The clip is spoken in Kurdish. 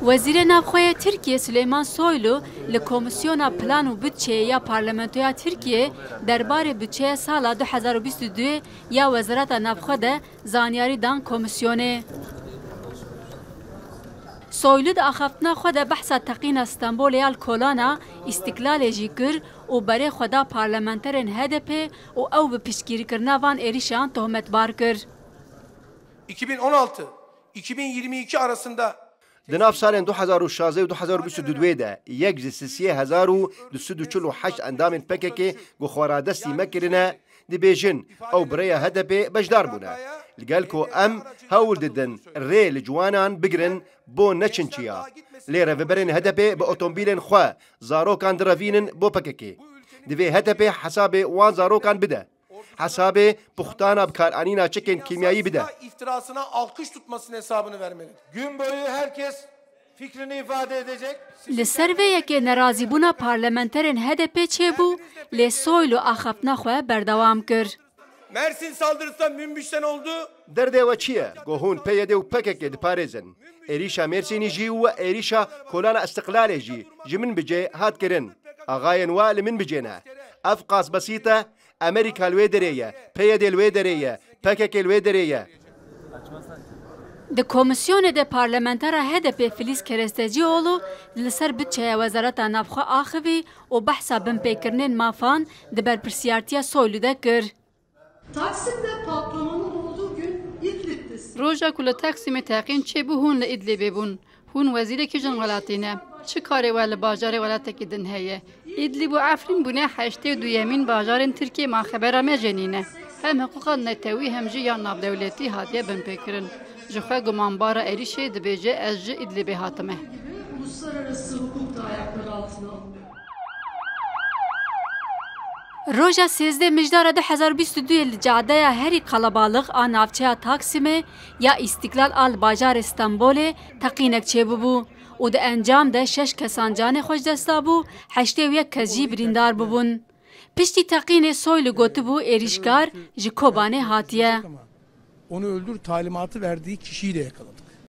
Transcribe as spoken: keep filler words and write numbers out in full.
Wezîrê Navxwe yê Tirkiyê Silêman Soylu li Komîsyona Plan û Budçeyê ya Parlamentoya Tirkiyê derbarê budçeya sala du hezar û bîst û duyê ya Wezareta Navxwe de zanyarî dan komîsyonê. Soylu di axaftina xwe de behsa teqîna Stenbolê ya li kolana Îstiklalê jî kir û berê xwe da parlamenterên H D P û ew bi piştgirîkirina van êrişan tohmetbar kir. iki bin on altı iki bin yirmi iki arasında Di nav salên du hezar û şazdeh û du hezar û bîst û du duyê de yek ji sisiyê hezar û du sed û çil û heşt endamên P K K ku xwe radestî me kirine, dibêjin ew bi rêya H D P beşdar bûne. Li gel ku em hewl didin rê li ciwanan bigirin bo neçin çiya. Lê rêveberên H D P bi otomobîlên xwe zarokan direvînin bo P K K. Divê H D P hesabê wan zarokan bide. Hesabê puxtana bikaranîna çekên kîmyayî bide. iftirasına alkış tutmasının hesabını vermelidir. Gün boyu herkes fikrini ifade edecek. Li ser vê yekê nerazîbûna parlamenterên H D P çêbû, lê Soylu axaftina xwe berdewam kir. Mersin saldırısı da Münbiş'ten oldu. Derdê we çi ye? Ku hûn P Y D û P K K diparêzin. Êrîşa Mêrsînî jî û êrîşa Kolana Îstiqlalê jî ji min bicê hat kirin. Axayên we li min bicê ne. Ev qas besît e. Amerîka li wê derê ye, P Y D li wê derê ye, P K K li wê derê ye. Di komîsyonê de parlamentera H D P Filiz Kerestecioğlu li ser budçeya Wezareta Navxwe axivî û behsa binpêkirinên mafan di berpirsiyartiya Soylu de kir. Taksim'de patlamanın olduğu gün İdlib'desin. Roja ku li Taksimê teqîn çêbû hûn li Îdlibê bûn. Hûn wezîrekî jinwelatî ne. Çi karê we li bajarê welatekî din heye? Îdlib û Efrîn bûne heştê û duyemîn bajarên Tirkiyê ma xebera me jê nîne. Hem hiqûqa netewî hem jî ya navdewletî hatiye binpêkirin. Ji xwe gumanbara êrîşê dibêje ez ji Îdlibê hatime. Uluslararası hukuk da ayaklar altına alınıyor. Roja sêzdeh Mijdara du hezar û bîst û duyê li cadeya herî qelebalix a navçeya Taksimê ya Îstiklal a li bajarê Stenbolê teqînek çêbûbû û di encam de şeş kesan canê xwe ji dest dabû, heştê û yek kes jî birîndar bûbûn. Piştî teqînê Soylu gotibû êrîşkar ji Kobanê hatiye. Onu öldür talimatı verdiği kişiyi de yakaladık.